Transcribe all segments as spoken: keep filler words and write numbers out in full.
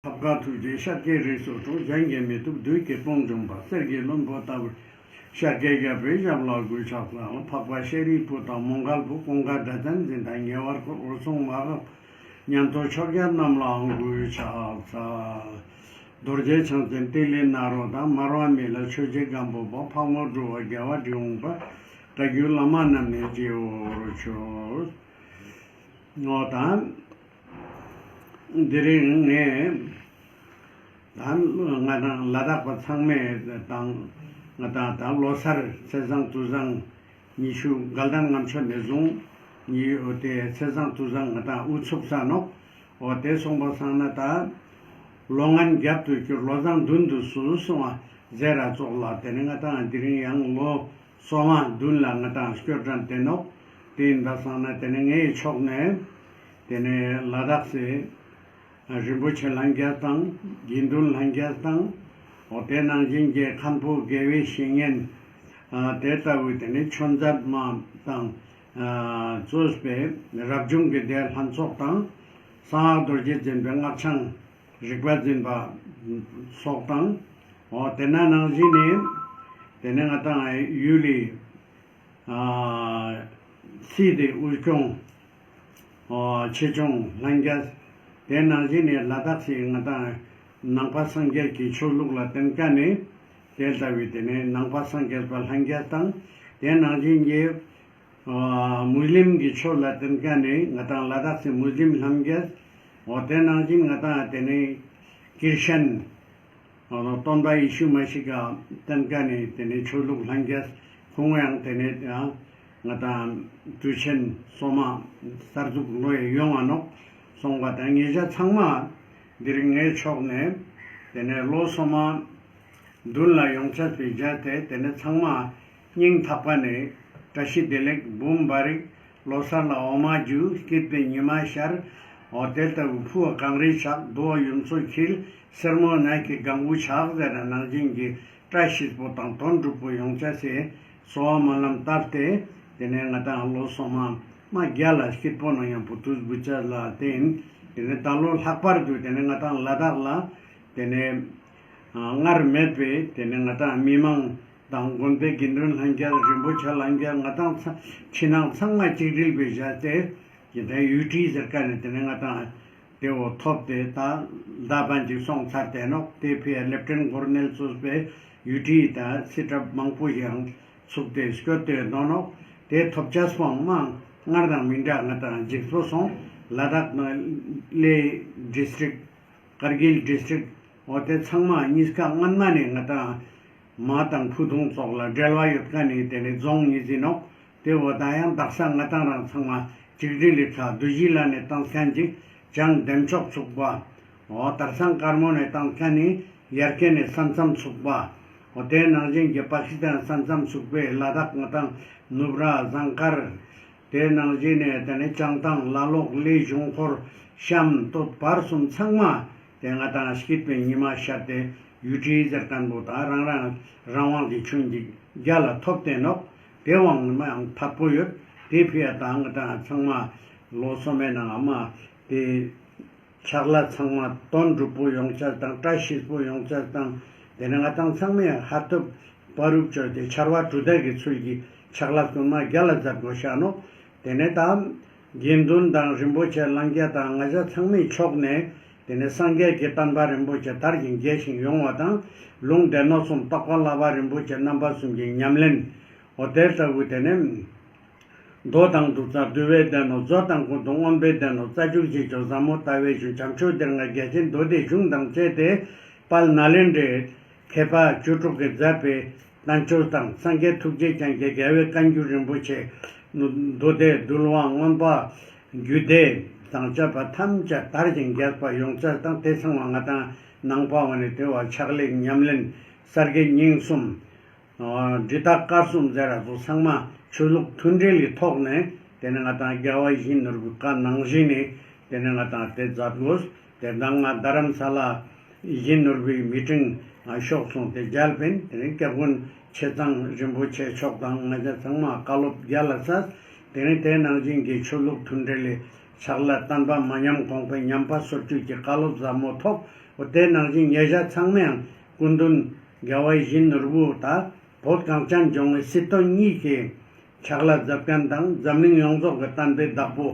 ཐབས་མཁས་ཐུགས་རྗེས་ཤཱཀྱའི་རིགས་སུ་འཁྲུངས། གཞན་གྱིས་མི་ཐུབ་བདུད་ཀྱི་དཔུང་འཇོམས་པ། གསེར་གྱི་ལྷུན་པོ་ལྟ་བུའི་ཤཱཀྱའི་རྒྱལ་པོའི་ཞབས་ལ་གུས་ཕྱག་འཚལ། འཕགས་པ་ཤཱ་རིའི་བུ་དང་མོའུ་འགལ་བུ། ཀུན་དགའ་སྒྲ་གཅན་འཛིན་དང་། ཉེ་བར་འཁོར་འོད་སྲུང་མ་འགགས་པ། ཉན་ཐོས་ཕྱོགས་བརྒྱད་རྣམས་ལའང་གུས་ཕྱག་འཚལ། རྡོ་རྗེ་འཆང་ཆེན་ཏི་ལི་ནཱ་རོ་དང་། མར་པ་མི་ལ་ཆོས་རྗེ་སྒམ་པོ་པ། ཕག་མོ་གྲུ་པ་རྒྱལ་བ་འབྲི་གུང་པ། བཀའ་བརྒྱུད་བླ་མ་རྣམས་ནི་སྤྱི་བོར་མཆོད། འོ་ད་དེ་རིང་ངས་ད་ང་དང་ལ་དྭགས་པ་ཚང་མས་དང་ང་དང་ད་ལོ་གསར་ཚེས་བཟང་དུས་བཟང་ཉི་ཤུ་དགའ་ལྡན་ལྔ་མཆོད་ནས་བཟུང་ཉི་འོ་དེ་ཚེས་བཟང་དུས་བཟང་ང་དང་དབུ་ཚུགས་ས་ནོག། འོ་དེ་སོང་པ་སང་ན་ད་ལོ་ངན་རྒྱབ་ཏུ་གྱུར་ལོ་བཟང་མདུན་དུ་བསུ་གསུང་བ་ཟེར་ར་ཙོགས་ལ། དེ་ནས་ང་དང་དེ་རིང་ཡང་ལོ་སོ་མ་མདུན་ལ་ང་དང་སྐྱོད་དྲན་དེ་ནོག། དེ་ཡིན་པ་སང་ན་དེ་ནས་ངའི་ཕྱོགས་ནས་དེ་ནས་ལ་དྭགས་སི་རིན་པོ་ཆེ་ལྷན་རྒྱས་དང་དགེ་འདུན་ལྷན་རྒྱས་དང་། འོ་དེ་ནང་བཞིན་གྱི་མཁན་པོ་དགེ་བའི་བཤེས་གཉེན་དེ་ལྟ་བུའི་དེ་ནས་ཆོས་མཛད་མ་དང་གཙོས་པའི་རབ་བྱུང་གི་སྡེ་ལྷན་ཚོགས་དང་། གསང་སྔགས་རྡོ་རྗེ་འཛིན་པའི་སྔགས་འཆང་རིག་པ་འཛིན་པ་སོགས་དང་། འོ་དེ་ན་ནང་བཞིན་ནི་དེ་ནས་ང་དང་ཡུལ་ལི་སྲིད་དེ་དབུལ་སྐྱོང་ཆེ་ཆུང་ལྷན་རྒྱས། དེ་ནང་བཞིན་ནི་ལ་དྭགས་སི་ང་དང་ནང་པ་སངས་རྒྱས་ཀྱི་ཆོས་ལུགས་ལ་བརྟེན་མཁན་ནི་དེ་ལྟ་བུའི་དེ་ནས་ནང་པ་སངས་རྒྱས་པ་ལྷན་རྒྱས་དང་། དེ་ནང་བཞིན་གྱི་མུས་ལིམ་གྱི་ཆོས་ལ་བརྟེན་མཁན་ནི་ང་དང་ལ་དྭགས་སི་མུས་ལིམ་ལྷན་རྒྱས། འོ་དེ་ནང་བཞིན་ང་དང་དེ་ནས་ཀིར་ཤན་སྟོན་པ་ཡེ་ཤུ་མ་ཤི་ཀ་བརྟེན་མཁན་ནི་དེ་ནས་ཆོས་ལུགས་ལྷན་རྒྱས་ཁོང་ཡང་དེ་ནས་ང་དང་དུས་ཆེན་སོ་མ་གསར་འཛུགས་ལོ་ཡི་ཡོང་བ་ནོག། སོང་པ་དང་ཉེ་ཞ་ཚང་མ་དེ་རིང་ངའི་ཕྱོགས་ནས་དེ་ནས་ལོ་སོ་མ་མདུན་ལ་ཡོང་ཆ་སྤེལ་བྱས་ཏེ་དེ་ནས་ཚང་མ་སྙིང་ཐག་པ་ནས་བཀྲ་ཤིས་བདེ་ལེགས་འབུམ་པ་རིག། ལོ་གསར་ལ་འོ་མ་འཇུ། སྐྱིད་པའི་ཉི་མ་ཤར། འོ་དེ་ལྟ་བུ་ཕུ་བ་གངས་རི་ཆགས། དུ་བ་ཡུམ་མཚོ་འཁྱིལ། སེར་མོ་ནགས་ཀྱི་ལྒང་བུ་ཆགས་ཟེར་ན་ནང་བཞིན་གྱི་བཀྲ་ཤིས་པོ་དང་དོན་འགྲུབ་པོ་ཡོང་ཆ་སི་གསོལ་བ་སྨོན་ལམ་བཏབ་སྟེ་དེ་ནས་ང་དང་ལོ་སོ་མ་མ་རྒྱལ་ལ་སྐྱིད་པོ་ནང་ཡང་བུ་དུས་བུ་ཆ་ལ་བརྟེན། དེ་ནས་ད་ལོ་ལྷག་པར་དུ་དེ་ནས་ང་དང་ལ་དྭགས་ལ་དེ་ནས་སྔར་མེད་པའི་དེ་ནས་ང་དང་མི་མང་དང་དགོན་པའི་དགེ་འདུན་ལྷན་རྒྱས་རིན་པོ་ཆེ་ལྷན་རྒྱས་ང་དང་ཕྱི་ནང་ཚང་མ་གཅིག་སྒྲིལ་བའི་བྱས་ཏེ་ཡིན་ད་ཡུ་ཊི་ཟེར་མཁན་ནི་དེ་ནས་ང་དང་དེ་བོ་ཐོབ་སྟེ་ད་ཟླ་བ་གཅིག་སོང་ཚར་ཏེ་ནོག། དེ་ཕི་ཡ་ལེབ་ཊེན་ནན་གོར་ནེལ་གཙོས་པའི་ཡུ་ཊི་དང་སི་ཊབ་མང་པོ་ཡང་ཚུགས་ཏེ་སྐྱོད་དེ་ཡོད་ནོག། དེ་ཐོབ་ཆ་སྤང་མ་སྔར་དང་མི་འདྲ་ང་དང་འཇིགས་པོ་སོང་། ལ་དྭགས་ནང་ལེ་ཌིས་ཊྲིཀ་ཀར་གིལ་ཌིས་ཊྲིཀ་འོ་དེ་ཚང་མ་གཉིས་ཀ་སྔན་མ་ནས་ང་དང་མ་དང་ཕུ་ཐུང་ཙོགས་ལ་འབྲེལ་བ་ཡོད་མཁན་ནི་དེ་ནས་རྫོང་གཉིས་ཡིན་ནོག། དེ་འོ་ད་ཡང་དག་ས་ང་དང་རང་ཚང་མ་གཅིག་སྒྲིལ་ལི་ཁ་བདུད་བཞི་ལ་ནས་བཏང་མཁན་ཅིག་བྱང་འདེམས་ཕྱོགས་ཚུགས་པ། འོ་དར་སང་དཀར་མོ་ནས་བཏང་མཁན་ནི་ཡར་རྒྱས་ནས་ས་མཚམས་ཚུགས་པ། འོ་དེ་ནང་བཞིན་གྱི་པ་ཀི་སི་ཐན་ས་མཚམས་ཚུགས་པའི་ལ་དྭགས་ང་དང་ནུབ་ར་ཟངས་དཀར། དེ་ནང་བཞིན་ནས་དེ་ནས་བྱང་ཐང་ལ་ལོག་གླེ་གཞུང་འཁོར་ཤམ་སྟོད་བར་གསུམ་ཚང་མ་དེ་ང་དང་སྐྱིད་པའི་ཉི་མ་ཤར་ཏེ་ཡུ་ཊི་ཟེར་མཁན་པོ་དང་རང་རང་རང་དབང་གི་ཆུན་གྱི་རྒྱ་ལ་ཐོབ་སྟེ་ནོག། དེ་དབང་མ་ཡང་ཐག་པོ་ཡོད། དེ་ཕི་ཡ་དང་ང་དང་ཚང་མ་ལོ་སོ་མའི་ནང་ཨ་མ་དེ་ཕྱག་ལས་ཚང་མ་དོན་འགྲུབ་པོ་ཡོང་ཆ་དང་བཀྲ་ཤིས་པོ་ཡོང་ཆ་དང་དེ་ནས་ང་དང་ཚང་མས་ཧ་ཐོབ་བར་དུ་བཅོས་ཏེ་ཆར་པ་གྲུ་འདེགས་ཀྱི་ཚུལ་གྱི་ཕྱག་ལས་ཀུན་མ་རྒྱ་ལ་མཛད་དགོས་ཤ་ནོག། དེ་ནས་ད་དགེ་འདུན་དང་རིན་པོ་ཆེ་ལྷན་རྒྱས་དང་ང་ཞ་ཚང་མའི་ཕྱོགས་ནས་དེ་ནས་སངས་རྒྱས་ཀྱི་བསྟན་པ་རིན་པོ་ཆེ་དར་ཞིང་རྒྱས་ཤིང་ཡོང་བ་དང་ལུང་སྡེ་སྣོད་གསུམ་རྟོགས་པ་བསླབ་པ་རིན་པོ་ཆེ་རྣམ་པ་གསུམ་གྱི་ཉམས་ལེན། འོ་དེ་ལྟ་བུ་དེ་ནས་མདོ་དང་མདོ་རྩ་འདུལ་བའི་སྡེ་སྣོད་མཛོད་དང་ཀུན་ཏུ་མངོན་པའི་སྡེ་སྣོད་རྩ་རྒྱུད་རྗེས་ཆོག་ཟབ་མོ་ལྟ་བའི་གཞུང་བྱམས་ཆོས་སྡེ་ལྔ་རྒྱ་ཆེན་མདོ་སྡེའི་གཞུང་དང་བཅས་ཏེ་དཔལ་ནཱ་ལེནྡྲའི་མཁས་པ་བཅུ་དྲུག་གིས་མཛད་པའི་བསྟན་བཅོས་དང་སངས་རྒྱས་ཐུགས་རྗེ་ཅན་གྱི་རྒྱལ་བའི་བཀའ་འགྱུར་རིན་པོ་ཆེ་མདོ་སྡེ་འདུལ་བ་མངོན་པ་རྒྱུད་སྡེ་དང་བཅས་པ་ཐམས་ཅད་དར་ཞིང་རྒྱས་པ་ཡོང་ཆ་དང་དེ་ཚང་མ་ང་དང་ནང་པ་བ་ནས་དེ་བ་ཕྱག་ལས་ཉམས་ལེན་གསར་བསྐལ་རྙིང་གསུམ། འབྲི་སྟག་དཀར་གསུམ་ཟེར་ར་ཚོ་ཚང་མ་ཆོས་ལུགས་མཐུན་སྒྲིལ་གྱི་ཐོག་ནས་དེ་ནས་ང་དང་རྒྱལ་བ་ཡིད་བཞིན་ནོར་བུའི་བཀའ་ནང་བཞིན་ནས་དེ་ནས་ང་དང་དེ་མཛད་དགོས། དེ་ནས་ང་རྡ་རམ་ས་ལ་ཡིད་བཞིན་ནོར་བུའི་མི་ཊིང་ཤོག་སོང་དེ་མཇལ་ཕན་དེ་ནས་སྐྱབས་མགོན་ཆེ་ཚང་རིན་པོ་ཆེ་མཆོག་དང་ང་ཞ་ཚང་མ་བཀའ་སློབ་རྒྱ་ལ་སྩལ། དེ་ནས་དེ་ནང་བཞིན་གྱི་ཆོས་ལུགས་མཐུན་སྒྲིལ་ལས་ཕྱག་ལས་བསྟན་པ་མ་ཉམས་གོང་འཕེལ་ཉམས་པ་སོར་ཆུད་ཀྱི་བཀའ་སློབ་ཟབ་མོ་ཐོབ། འོ་དེ་ནང་བཞིན་ཉེ་ཞ་ཚང་མའང་སྐུ་མདུན་རྒྱལ་བ་ཡིད་བཞིན་ནོར་བུ་དང་བོད་གངས་ཅན་ལྗོངས་ཀྱི་སྲིད་དོན་གཉིས་ཀྱི་ཕྱག་ལས་མཛད་མཁན་དང་འཛམ་གླིང་ཡོངས་རྫོགས་ཀྱི་བསྟན་པའི་བདག་པོ་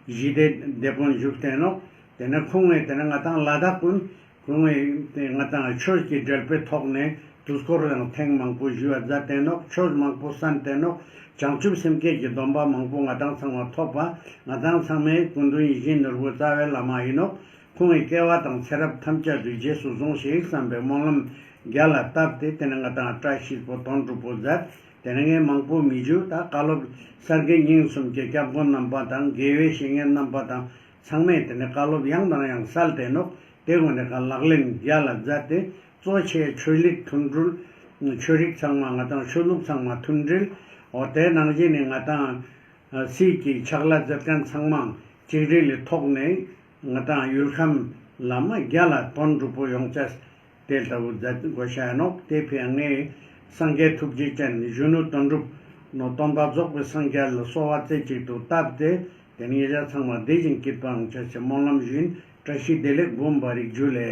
ཞི་བདེ་དེད་དཔོན་བཞུགས་ཏེ་ནོག། དེ་ནས་ཁོང་ངི་དེ་ནས་ང་ཏང་ལ་དྭགས་ཀུན་ཁོང་ངི་དེ་ང་ཏང་ཆོས་ཀྱི་འབྲེལ་པའི་ཐོག་ནས་དུས་འཁོར་ཡང་ཐེངས་མང་པོ་ཞུ་བ་མཛད་དེ་ནོག། ཆོས་མང་པོ་གསན་ཏེ་ནོག། བྱང་ཆུབ་སེམས་བསྐྱེད་ཀྱི་སྡོམ་པ་མང་པོ་ང་ཏང་ཚང་མ་ཐོབ་པ། ང་ཏང་ཚང་མའི་སྐུ་མདུན་ཡིད་བཞིན་ནོར་བུ་རྩ་བའི་བླ་མ་ཡིན་ནོག། ཁོང་ངི་སྐྱེ་བ་དང་ཚེ་རབས་ཐམས་ཅད་དུ་རྗེས་སུ་བཟུང་ཞིག་བསམ་པའི་སྨོན་ལམ་རྒྱ་ལ་བཏབ་སྟེ་དེ་ནས་ང་ཏང་བཀྲ་ཤིས་པོ་དོན་གྲུབ་པོ་མཛད། དེ་ནས་ངས་མང་པོ་མི་ཞུ། ད་བཀའ་སློབ་གསར་བརྗེ་ཉིན་གསུམ་གྱི་སྐྱབས་མགོན་རྣམ་པ་དང་དགེ་བའི་བཤེས་གཉེན་རྣམ་པ་དང་ཚང་མས་དེ་ནས་བཀའ་སློབ་ཡང་དང་ཡང་སལ་ཏེ་ནོག། དེ་ངོས་ནས་ཀ་ལག་ལེན་རྒྱ་ལ་མཛད་དེ་གཙོ་ཆེ་ཆོས་ལུགས་མཐུན་འབྲེལ། ཆོས་རིག་ཚང་མ་ང་ཏང་ཆོས་ལུགས་ཚང་མ་མཐུན་འབྲེལ། འོ་དེ་ནང་བཞིན་ནི་ང་ཏང་སྲིད་ཀྱི་ཕྱག་ལས་མཛད་མཁན་ཚང་མ་གཅིག་སྒྲིལ་ལི་ཐོག་ནས་ང་ཏང་ཡུལ་ཁམས་ལ་མ་རྒྱ་ལ་དོན་གྲུབ་པོ་ཡོང་ཅེས་དེ་ལྟ་བུ་མཛད་དགོས་ཤ་ཡ་ནོག། དེ་ཕིའ་ངས་སངས་རྒྱས་ཐུགས་རྗེ་ཅན་གཞོན་ནུ་དོན་གྲུབ་ནོ་སྟོན་པ་རྫོགས་པའི་སངས་རྒྱས་ལ་གསོལ་བ་རྩེ་གཅིག་ཏུ་བཏབ་སྟེ་དེ་ཉེ་ཞ་ཚང་མ་བདེ་ཞིང་སྐྱིད་པ་ཡོང་ཅེས་སི་སྨོན་ལམ་ཞུ་ཡིན། བཀྲ་ཤིས་བདེ་ལེགས་འབུམ་པ་རིགས་ཇུ་ལེ།